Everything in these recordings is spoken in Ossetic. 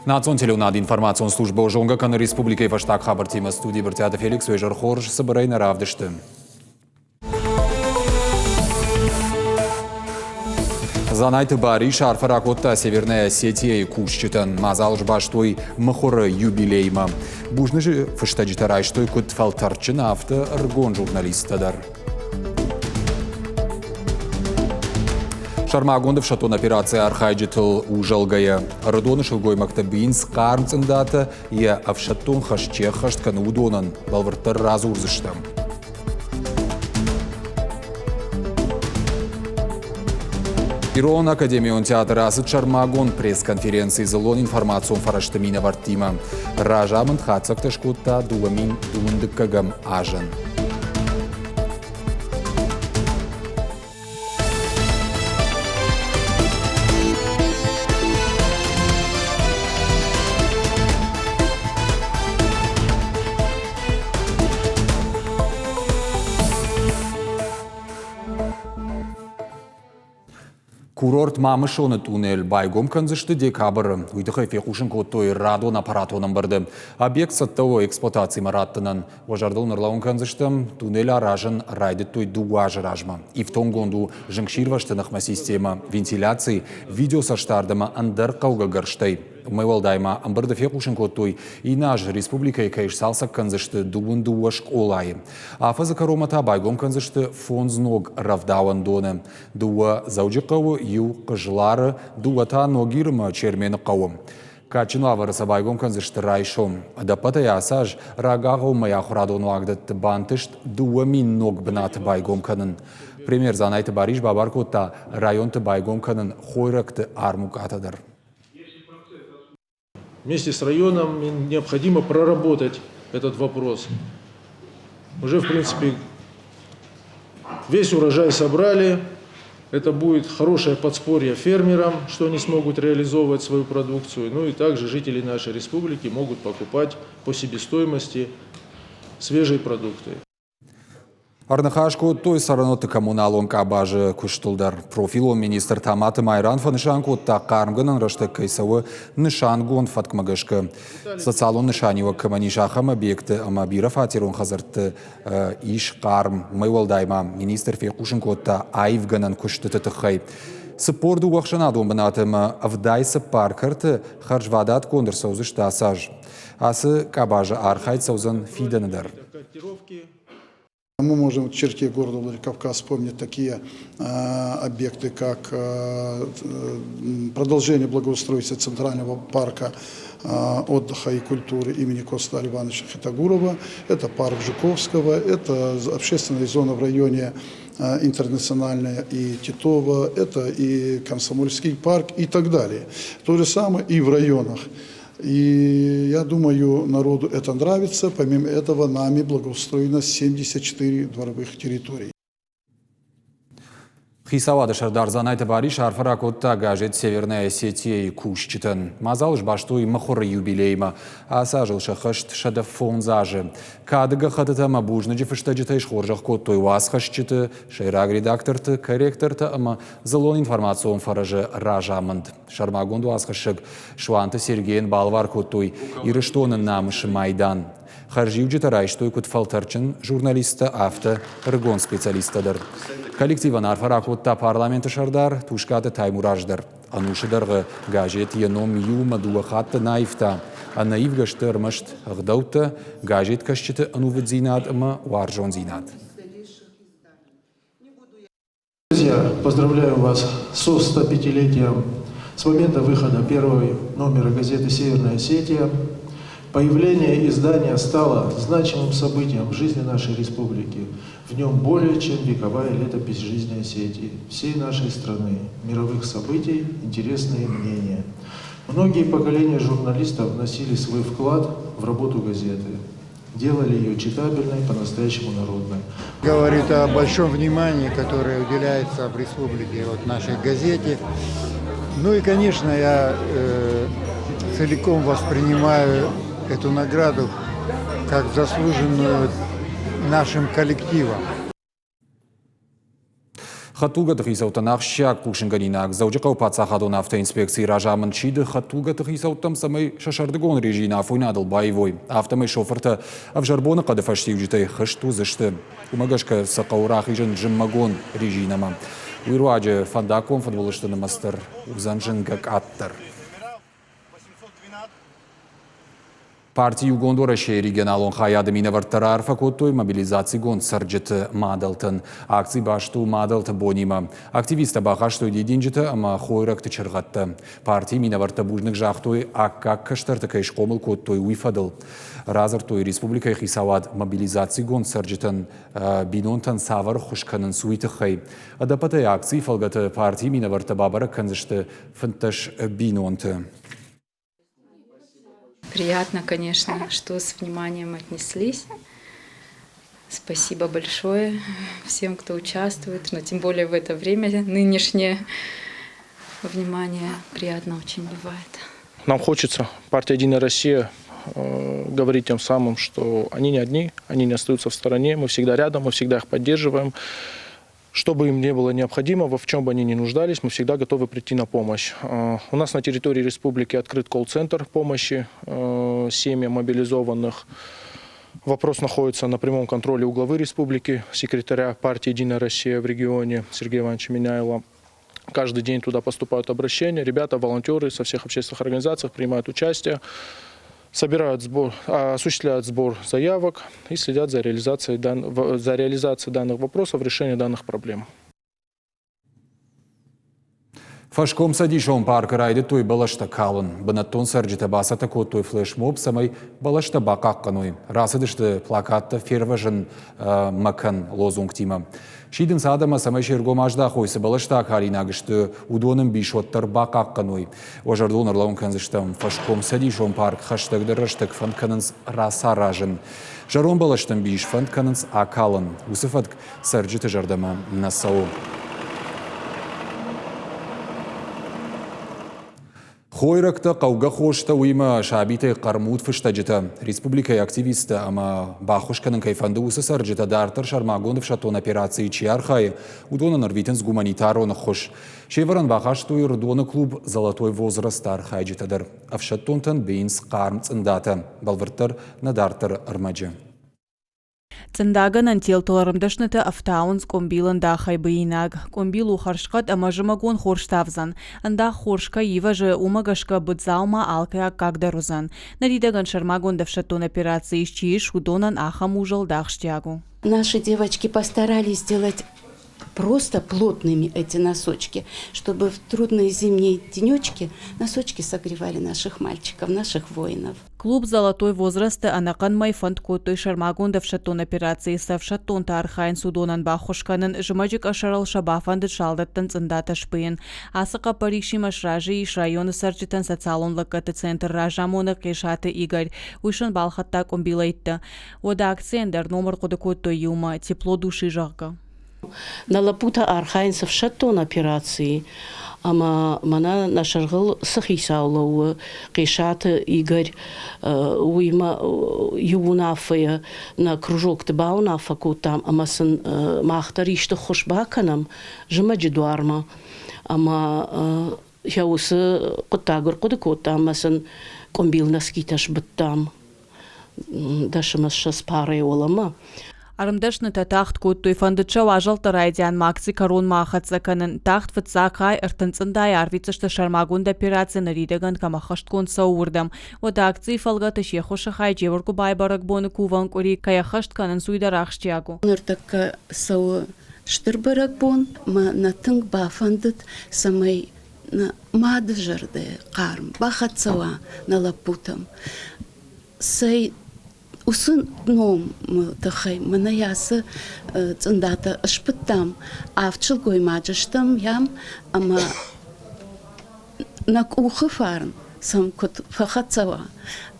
Национ телеуынады информацион службӕ зонгӕ кӕны республикӕйы фӕстаг хабӕрттимӕ студийы Брытъиаты Феликс уе зӕр хорз цыбырӕй нӕ равдысты. Дзанайты Барис арфӕ ракодта Северная Осетия-йы кусджытӕн. Мадзал сбастой мыхуыры юбилеймӕ. Бузныджы фыстӕджытӕ райстой куыд фӕлтӕрдджын, афтӕ ӕрыгон журналисттӕ дӕр. Сӕрмагонд ӕфсӕддон операцийы архайджытыл узӕлгӕйӕ, Ӕрыдоны сылгоймӕгтӕ бийынц хъарм цъындатӕ, йӕ ӕфсӕддон хӕс чи ӕххӕст кӕны, уыдонӕн бӕлвырддӕр радзурдзыстӕм. Ирон академион театры ацыд сӕрмагонд пресс-конференци дзыллон информацион фӕрӕзты минӕвӕрттимӕ. Разамынд хатдзӕгтӕ скодта 2012 азӕн. Курорт Мамысоны тъунел байгом кӕндзысты декабры. Уый тыххӕй фехъусын кодтой радон аппаратон ӕмбырды. Объект цӕттӕ у эксплуатацимӕ раттынӕн. Уӕ зӕрдыл ныллӕууын кӕндзыстӕм, туннель аразын райдыдтой дыууӕ азы размӕ. Ифтонггонд у зынгсирвӕзты ныхмӕ системӕ, вентиляци, видеоцӕстдард ӕмӕ ӕндӕр хъӕугӕ гӕрзтӕй. Уымӕй уӕлдай ма ӕмбырды фехъусын кодтой, иннӕ аз республикӕйы кӕй сцалцӕг кӕндзысты дыууын дыууӕ скъолайы. Афӕдзы кӕронмӕ та байгом кӕндзысты фондз ног рӕвдауӕндоны. Дыууӕ Дзӕуджыхъӕуы, иу Хъызлары, дыууӕ та Ногиры ӕмӕ Чермены хъӕуы. Кадджын уавӕры сӕ байгом кӕндзысты райсом. Ӕдӕппӕтӕй ацы аз рагагъоммӕ ахуырадон уагдӕтты бантыст 2000 ног бынаты байгом кӕнын. Премьер Дзанайты Барис бабар кодта районты байгом кӕнын хойрӕгты армукъатӕ дӕр. Вместе с районом необходимо проработать этот вопрос. Уже, в принципе, весь урожай собрали. Это будет хорошее подспорье фермерам, что они смогут реализовывать свою продукцию. Ну и также жители нашей республики могут покупать по себестоимости свежие продукты. Ӕрныхас кодтой цӕрӕнуӕтты коммуналон къабазы куыстыл дӕр. Профилон министр Таматы Майран фӕнысан кодта, хъармгӕнӕн рӕстӕг кӕй цӕуы нысангонд фӕткмӕ гӕсгӕ. Социалон нысаниуӕг кӕмӕн ис, ахӕм объекты ӕмӕ бирӕфатерон хӕдзӕртты ис хъарм. Уымӕй уӕлдай ма министр фехъусын кодта аивгӕнӕн куыстыты тыххӕй. 42 ӕхсӕнадон бынаты ӕмӕ 74 кӕрты хӕрзвадатгонд ӕрцӕудзысты ацы аз. Ацы къабазы архайд цӕудзӕн фидӕны дӕр. Мы можем в черте города Владикавказ вспомнить такие объекты, как продолжение благоустройства Центрального парка отдыха и культуры имени Коста Ивановича Хетагурова, это парк Жуковского, это общественная зона в районе Интернациональная и Титова, это и Комсомольский парк и так далее. То же самое и в районах. И я думаю, народу это нравится. Помимо этого, нами благоустроено 74 дворовых территорий. Хицауады сӕрдар Дзанайты Барис арфӕ ракодта газет «Северная Осетия-йы кусджытӕн. Мадзал сбастой мыхуыры юбилеймӕ. Ацы азыл сӕххӕст 105 азы. Кады гӕххӕттытӕ ӕмӕ бузныджы фыстӕджытӕй схорзӕх кодтой уацхӕсджыты, сӕйраг редакторты, корректорты ӕмӕ дзыллон информацион фӕрӕзы разамынд. Сӕрмагонд уацхӕссӕг Суанты Сергейӕн балвар кодтой Ирыстоны намысы майдан. Хӕрзиуджытӕ райстой куыд фӕлтӕрджын журналисттӕ, афтӕ ӕрыгон специалисттӕ дӕр. Коллективӕн арфӕ ракодта парламенты сӕрдар Тускъаты Таймураз дӕр. Ӕнусы дӕргъы газет йӕ ном иумӕ дыууӕ хатты нӕ аивта. Ӕнӕивгӕ сты ӕрмӕст ӕгъдӕуттӕ, газеткӕсджыты ӕнувыддзинад ӕмӕ уарзондзинад. Друзья, поздравляю вас со 105-летием с момента выхода первого номера газеты «Северная Осетия». Появление издания стало значимым событием в жизни нашей республики. В нем более чем вековая летопись жизни Осетии, всей нашей страны, мировых событий, интересные мнения. Многие поколения журналистов вносили свой вклад в работу газеты делали ее читабельной, по-настоящему народной. Говорит о большом внимании, которое уделяется в республике вот нашей газете. Ну и, конечно, я э, целиком воспринимаю эту награду как заслуженную нашим коллективом. Хӕдтулгӕты хицӕуттӕн ахсджиаг хъусынгӕнинаг Дзӕуджыхъӕуы паддзахадон автоинспекцийы разамынд сиды хӕдтулгӕты хицӕуттӕм, цӕмӕй сӕ сӕрдыгон резин афойнадыл баивой. Афтӕмӕй шофыртӕ ӕвзӕр боныхъӕды фӕстиуджытӕй хызт уыдзысты. Уымӕ гӕсгӕ сӕ хъӕуы рахизын зымӕгон резинӕмӕ. Уый руаджы фӕндаггон фыдбылызты нымӕц дӕр уыдзӕн зынгӕ къаддӕр. Парти Иугонд Уӕрӕсейы регионалон хайады минӕвӕрттӕ раарфӕ кодтой мобилизацигонд цӕрджыты мадӕлтӕн. Акци баст у мадӕлты бонимӕ. Активисттӕ бахастой дидинджытӕ ӕмӕ хойрӕгты чыргъӕдтӕ. Партийы минӕвӕрттӕ бузныг загътой, аккаг кӕстӕрты кӕй схъомыл кодтой, уый фӕдыл. Радзырдтой, республикӕйы хицауад мобилизацигонд цӕрджытӕн бинонтӕн цавӕр ӕххуыс кӕнынц, уый тыххӕй. Ӕдӕппӕтӕй акцийы фӕлгӕты партийы минӕвӕрттӕ бабӕрӕг кӕндзысты 15 бинонты. Приятно, конечно, что с вниманием отнеслись. Спасибо большое всем, кто участвует, но тем более в это время нынешнее внимание приятно очень бывает. Нам хочется, партия «Единая Россия» говорит тем самым, что они не одни, они не остаются в стороне, мы всегда рядом, мы всегда их поддерживаем. Что бы им не было необходимо, в чем бы они ни нуждались, мы всегда готовы прийти на помощь. У нас на территории республики открыт колл-центр помощи семьям мобилизованных. Вопрос находится на прямом контроле у главы республики, секретаря партии «Единая Россия» в регионе Сергея Ивановича Меняйло. Каждый день туда поступают обращения. Ребята, волонтеры со всех общественных организаций принимают участие, собирают сбор, осуществляют сбор заявок и следят за реализацией данных вопросов, решением данных проблем. Фӕскомцӕдисон паркы райдыдтой бӕлӕстӕ калын. Бынӕттон цӕрджытӕ бацӕттӕ кодтой флешмоб, цӕмӕй бӕлӕстӕ бахъахъхъӕной. Рацыдысты плакаттӕ «Фервӕзын мӕ кӕн» лозунгтимӕ. Сидынц адӕммӕ, цӕмӕй се ргом аздахой, цы бӕлӕстӕ акалинаг сты, уыдон ӕмбис уӕддӕр бахъахъхъӕной. Уӕ зӕрдыл ӕрлӕууын кӕндзыстӕм, фӕскомцӕдисон парк хӕстӕгдӕр рӕстӕг фӕнд кӕнынц рацаразын. Зӕронд бӕлӕсты ӕмбис фӕнд кӕнынц акалын. Уыцы фӕтк цӕрджыты зӕрдӕмӕ нӕ цӕуы. Хойрӕгтӕ, хъӕугӕ хостӕ, уыимӕ сабитӕй хъӕрмуд фыстӕджытӕ. Республикӕйы активисттӕ ӕмӕ баххуыс кӕнын кӕй фӕнды, уыцы цӕрджытӕ дарддӕр сӕрмагонд ӕфсӕддон операцийы чи архайы, уыдонӕн ӕрвитынц гуманитарон ӕххуыс. Се вӕрӕн бахастой Ӕрыдоны клуб «Золотой возраст» архайджытӕ дӕр. Ӕфсӕддонтӕн бийынц хъарм цъындатӕ. Бӕлвырддӕр нӕ дарддӕры ӕрмӕджы. Цъындагӕнӕн телтыл ӕрмдӕснытӕ ӕфтауынц къуымбил ӕндахӕй быинаг. Къуымбил у хӕрзхъӕд ӕмӕ зымӕгон хорз тавдзӕн. Ӕндах хорз кӕй ивӕзы, уымӕ гӕсгӕ быдзаумӕ алкӕй аккаг дӕр уыдзӕн. Ныридӕгӕн сӕрмагонд ӕфсӕддон операцийы чи ис, уыдонӕн ахӕм узӕлд ахсджиаг у. Наши девочки постарались сделать просто плотными эти носочки, чтобы в трудные зимние денечки носочки согревали наших мальчиков, наших воинов. Клуб «Золотой возраст»-ы ӕнӕхъӕн мӕй фӕнд кодтой сӕрмагонд ӕфсӕддон операцийы цы ӕфсӕддонтӕ архайынц, уыдонӕн баххуыс кӕнын, зымӕджы къӕсӕрыл сӕ бафӕндыд салдӕттӕн цъындатӕ сбыйын. Ацы хъӕппӕрисимӕ сразы ис районы цӕрджытӕн социалон лӕггӕдты центры разамонӕг Хъесаты Игорь. Уый сын балхӕдта къуымбилӕйттӕ. Уӕдӕ акцийӕн дӕр ном ӕрхъуыды кодтой иумӕ «Тепло души», зӕгъгӕ. Нӕ лӕппутӕ архайынц ӕфсӕддон операцийы ӕмӕ мӕнӕ нӕ сӕргъыл цы хицау лӕууы, Хъесаты Игорь, уыимӕ иу уынаффӕйӕ нӕ кружокты бауынаффӕ кодтам ӕмӕ сын мах дӕр исты ххуыс бакӕнӕм зымӕджы дуармӕ. Ӕмӕ йӕ уыцы хъуыддаг ӕрхъуыды кодтам ӕмӕ сын къуымбил носкитӕ сбыдтам. 10 ӕмӕ 20 парӕй уӕлӕмӕ. Ӕрмдӕснытӕ тагъд кодтой, фӕндыд сӕ уазӕлттӕ райдианмӕ акци кӕронмӕ ахӕццӕ кӕнын. Тагъд фыццаг хай ӕртын цъындайы арвитдзысты сӕрмагонд операци ныридӕгӕн кӕм ӕххӕстгонд цӕуы, уырдӕм. Уӕдӕ акцийы фӕлгӕты се ххуысы хай Джеоргуыбайы бӕрӕгбоны кувӕн къуыри кӕй ӕххӕст кӕнынц, уый дӕр ахсджиаг у. Ныртӕккӕ цӕуы стыр бӕрӕгбон мӕ нӕ тынг бафӕндыд, цӕмӕй нӕ мады зӕрдӕйы хъарм бахӕццӕ уа нӕ лӕппутӕм. Цӕй уыцы номы тыххӕй мӕнӕ ацы цъындатӕ сбыдтам, авд сылгоймаджы стӕм йӕм ӕмӕ нӕ къухы фарн сӕм куыд фӕхӕццӕ уа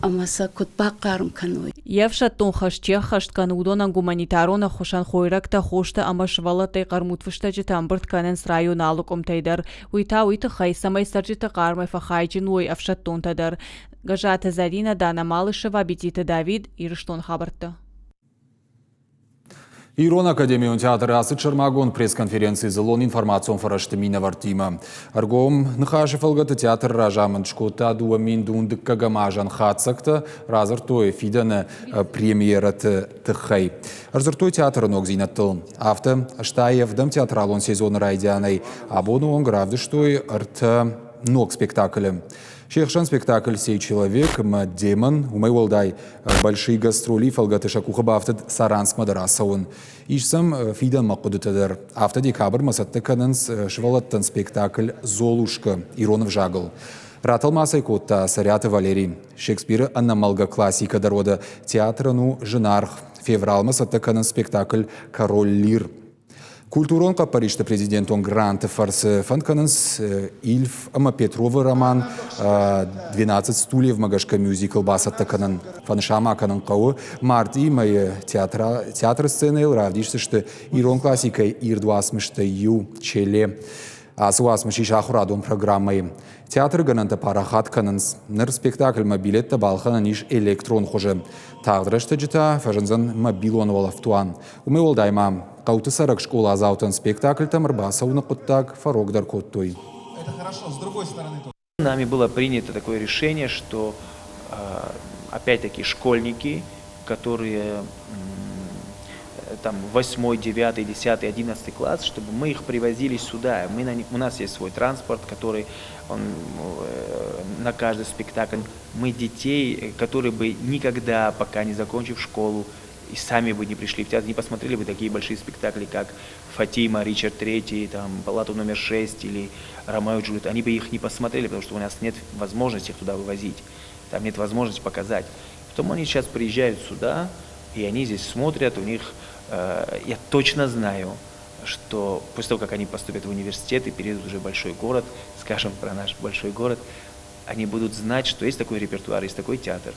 ӕмӕ сӕ куыд бахъарм кӕной. Йе фсӕддон хӕс чи ӕххӕст кӕны, уыдонӕн гуманитарон ӕххуысӕн хойрӕгтӕ, хостӕ ӕмӕ сывӕллӕттӕй хъӕрмуд фыстӕджытӕ ӕмбырд кӕнынц районы алы къуымтӕй дӕр. Уый та уый тыххӕй, цӕмӕй цӕрджыты хъармӕй фӕхайджын уой ӕфсӕддонтӕ дӕр. Гӕззаты Зӕринӕ, Дана Малышева, Бититы Давид, Ирыстон хабӕрттӕ. Ирон академион театры ацыд сӕрмагонд пресс-конференци дзыллон информацион фӕрӕзты минӕвӕрттимӕ. Ӕргом ныхасы фӕлгӕты театры разамынд скодта 2000 дыккӕгӕм азӕн хатдзӕгтӕ, радзырдтой фидӕны премьерӕты тыххӕй. Ӕрдзырдтой театры ногдзинӕдтыл. Афтӕ, стай ӕвдӕм театралон сезоны райдианӕй абоны онг равдыстой ӕртӕ ног спектаклы. Се хсӕн спектакль «Сей человек» ӕмӕ «Демон», уымӕй уӕлдай Большие гастроли фӕлгӕты сӕ къухы бафтыд Саранскмӕ дӕр ацӕуын. Ис сӕм фидӕнмӕ хъуыдытӕ дӕр. Афтӕ декабрмӕ цӕттӕ кӕнынц сывӕллӕттӕн спектакль «Золушка» ирон ӕвзагыл. Ратӕлмац ӕй кодта Цӕриаты Валерий. Шекспиры ӕнӕмӕлгӕ классикӕ дӕр уӕдӕ театрӕн у зынаргъ. Февралмӕ цӕттӕ кӕнынц спектакль «Король Лир». Культурон хъӕппӕристы президентон гранты фӕрцы фӕнд кӕнынц Ильф ӕмӕ Петровы роман «Двенадцать стульев»-мӕ гӕсгӕ мюзикл бацӕттӕ кӕнын. Фӕнысан ма кӕнын хъӕуы, мартъийы мӕйы театры сценӕйыл равдисдзысты ирон классикӕйы ирд уацмыстӕй иу «Челе». Ацы уацмыс ис ахуырадон программӕйы. Театры гӕнӕнтӕ парахат кӕнынц. Ныр спектакльмӕ билеттӕ балхӕнӕн ис электрон хуызы. Тагъд рӕстӕджы та фӕзындзӕн мобилон уӕлӕфтуан. Уымӕй уӕлдай ма хъӕуты цӕрӕг скъоладзаутӕн спектакльтӕм ӕрбацӕуыны хъуыддаг фӕрогдӕр кодтой. Нами было принято такое решение, что опять-таки школьники, которые там 8, 9, 10, 11 класс, чтобы мы их привозили сюда. Мы на них, у нас есть свой транспорт, который он, на каждый спектакль. Мы детей, которые бы никогда, пока не закончив школу, и сами бы не пришли в театр, не посмотрели бы такие большие спектакли, как «Фатима», «Ричард Третий», там, «Палату номер 6» или «Ромео и Джульетта». Они бы их не посмотрели, потому что у нас нет возможности их туда вывозить, там нет возможности показать. Потом они сейчас приезжают сюда, и они здесь смотрят, у них, я точно знаю, что после того, как они поступят в университет и переедут уже в большой город, скажем про наш большой город, они будут знать, что есть такой репертуар, есть такой театр.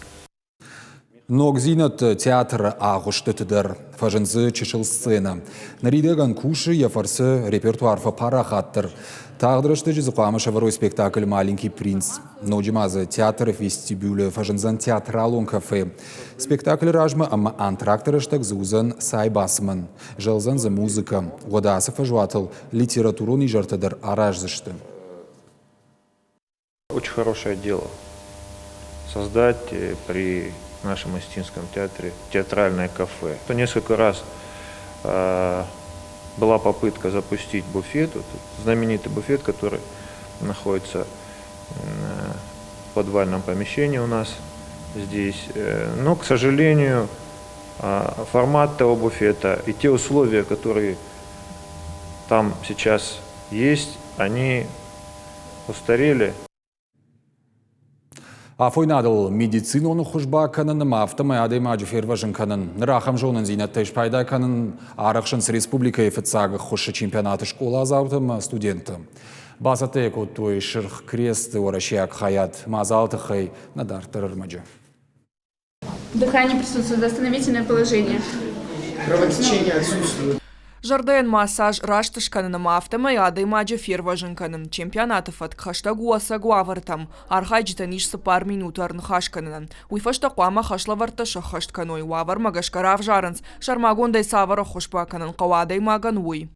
Ногдзинӕдты театры агъуыстыты дӕр фӕзынд дзы чысыл сценӕ. Ныридӕгӕн кусы йӕ фӕрцы репертуар фӕпарахатдӕр. Тагъд рӕстӕджы дзы хъуамӕ сӕвӕрой спектакль «Маленький принц». Ноджы ма дзы театры вестибюлы фӕзындзӕн театралон кафе. Спектаклы размӕ ӕмӕ антракты рӕстӕг дзы уыдзӕн цай бацымӕн. Зӕлдзӕн дзы музыкӕ. Уӕдӕ ацы фӕзуатыл литературон изӕртӕ дӕр араздзысты. Очень хорошее дело создать при нашем Осетинском театре театральное кафе. Несколько раз была попытка запустить буфет, вот знаменитый буфет, который находится в подвальном помещении у нас здесь. Но, к сожалению, формат того буфета и те условия, которые там сейчас есть, они устарели. Афойнадыл медицинон ӕххуыс бакӕнын ӕмӕ афтӕмӕй адӕймаджы фервӕзын кӕнын. Ныр ахӕм зонындзинӕдтӕй спайда кӕнын арӕхсынц республикӕйы фыццаг ӕххуысы чемпионаты скъоладзаутӕ ӕмӕ студенттӕ. Бацӕттӕ йӕ кодтой Сырх Кресты уӕрӕсейаг хайад. Мадзалы тыххӕй нӕ дарддӕр ӕрмӕджы. Дыхание присутствует, восстановительное положение. Кровотечение отсутствует. Зӕрдӕйӕн массаж раст скӕнын ӕмӕ афтӕмӕй адӕймаджы фервӕзын кӕнын. Чемпионаты фӕтк хӕстӕг у ӕцӕг уавӕртӕм. Архайджытӕн ис цыппар минуты ӕрныхас кӕнынӕн. Уый фӕстӕ хъуамӕ хӕслӕвӕрдтӕ сӕххӕст кӕной. Уавӕрмӕ гӕсгӕ равзарынц, сӕрмагондӕй цавӕр ӕххуыс бакӕнын хъӕуы адӕймагӕн, уый.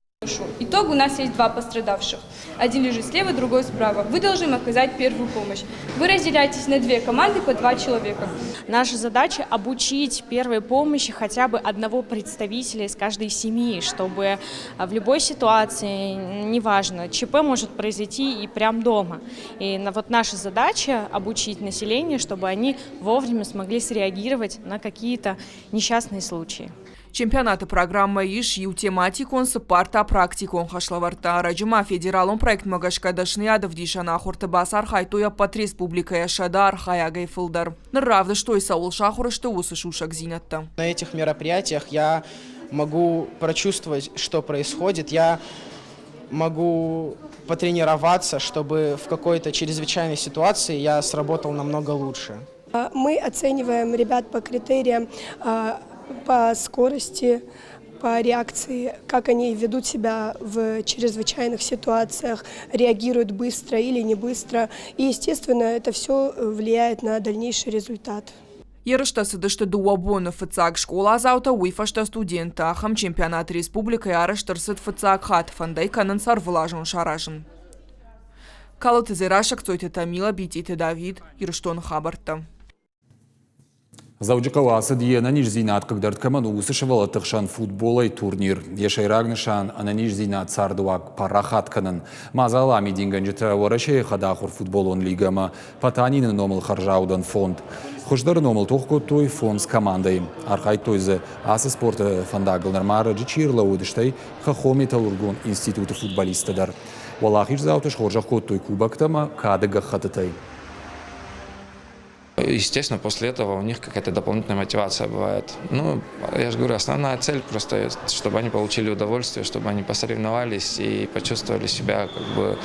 Итог у нас есть два пострадавших. Один лежит слева, другой справа. Вы должны им оказать первую помощь. Вы разделяетесь на две команды по два человека. Наша задача обучить первой помощи хотя бы одного представителя из каждой семьи, чтобы в любой ситуации, неважно, ЧП может произойти и прямо дома. И вот наша задача обучить население, чтобы они вовремя смогли среагировать на какие-то несчастные случаи. Чемпионаты программӕйы ис иу тематикон, цыппар та практикон хӕслӕвӕрдтӕ. Ӕрӕджы ма федералон проектмӕ гӕсгӕ дӕсныйад ӕвдисӕн ахуырты бацархайдтой ӕппӕт республикӕйӕ 100 архайӕгӕй фылдӕр. Ныр равдыстой, цӕуыл сахуыр сты, уыцы сусӕгдзинӕдтӕ. На этих мероприятиях я могу прочувствовать, что происходит. Я могу потренироваться, чтобы в какой-то чрезвычайной ситуации я сработал намного лучше. Мы оцениваем ребят по критериям по скорости, по реакции, как они ведут себя в чрезвычайных ситуациях, реагируют быстро или не быстро. И, естественно, это все влияет на дальнейший результат. Ерыстӕ цыдысты дыууӕ боны, фыццаг скъоладзаутӕ, уый фӕстӕ студенттӕ. Ахӕм чемпионат республикӕйы арӕзт ӕрцыд фыццаг хатт, фӕнд ӕй кӕнынц ӕрвылазон саразын. Калоты Дзерассӕ, Кцойты Тамила, Битъиты Давид, Ирыстоны хабӕрттӕ. Дзӕуджыхъӕуы ацыд йе нӕниздзинад хъыгдард кӕмӕн у, уыцы сывӕллӕтты хсӕн футболӕй турнир. Йӕ сӕйраг нысан – ӕнӕниздзинад цардыуаг парахат кӕнын. Мадзалы амидингӕнджытӕ Уӕрӕсейы хӕдахуыр футболон лигӕ ӕмӕ Потанины номыл хӕрзаудӕн фонд. Хуыздӕры номыл тох кодтой фондз командӕйы. Архайдтой дзы ацы спорты фӕндагыл нырма ӕрӕджы чи ӕрлӕууыд, стӕй хӕххон-металлургон институты футболисттӕ дӕр. Уӕлахиздзауты схорзӕх кодтой кубоктӕ ӕмӕ кады гӕххӕттытӕй. Естественно, после этого у них какая-то дополнительная мотивация бывает. Ну, я же говорю, основная цель просто, чтобы они получили удовольствие, чтобы они посоревновались и почувствовали себя как бы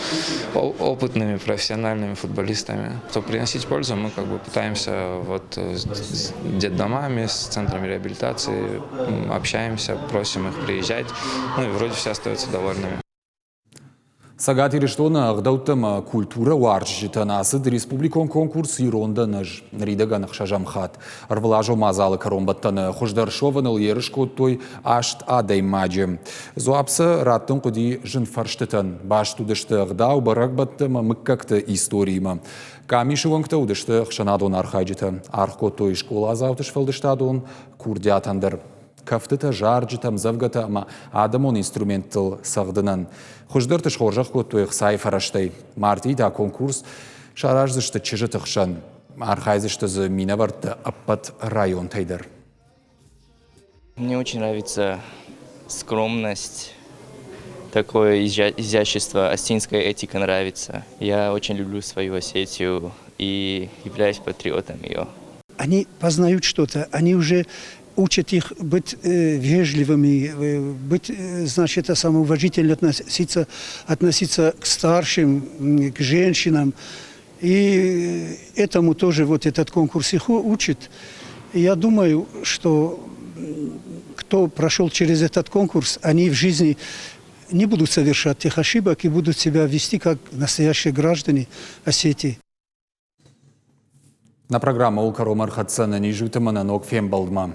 опытными профессиональными футболистами. То приносить пользу мы как бы пытаемся вот с детдомами, с центрами реабилитации, общаемся, просим их приезжать, ну и вроде все остаются довольными. Цӕгат Ирыстоны ӕгъдӕуттӕ ӕмӕ культурӕ уарзджытӕн ацыд республикон конкурс «Ирон дӕн ӕз» ныридӕгӕн ӕхсӕзӕм хатт. Ӕрвылазон мадзалы кӕронбӕттӕны хуыздӕр суӕвыныл ерыс кодтой аст адӕймаджы. Дзуапп сӕ раттын хъуыди зын фӕрстытӕн. Баст уыдысты ӕгъдау, бӕрӕгбӕтты ӕмӕ мыггӕгты историимӕ. Къамисы уӕнгтӕ уыдысты ӕхсӕнадон архайджытӕ. Аргъ кодтой скъоладзауты сфӕлдыстадон курдиатӕн дӕр. кӕфтытӕ, зарджытӕ, ӕмдзӕвгӕтӕ ӕмӕ адӕмон инструменттыл цӕгъдынӕн. Хуыздӕрты схорзӕх кодтой ӕхцайы фӕрӕзтӕй. Мартъийы та конкурс сараздзысты чызджыты хсӕн. Архайдзысты дзы минӕвӕрттӕ ӕппӕт районтӕй дӕр. Мне очень нравится скромность, такое изящество, осетинская этика нравится. Я очень люблю свою Осетию и являюсь патриотом ее. Они познают что-то, они уже учат их быть вежливыми, быть, значит, самоуважительно относиться, относиться к старшим, к женщинам. И этому тоже вот этот конкурс их учит. И я думаю, что кто прошел через этот конкурс, они в жизни не будут совершать тех ошибок и будут себя вести как настоящие граждане Осетии. Нӕ программӕ у кӕронмӕ ӕрхӕццӕ ӕнӕниз ут ӕмӕ нӕ ног фембӕлдмӕ.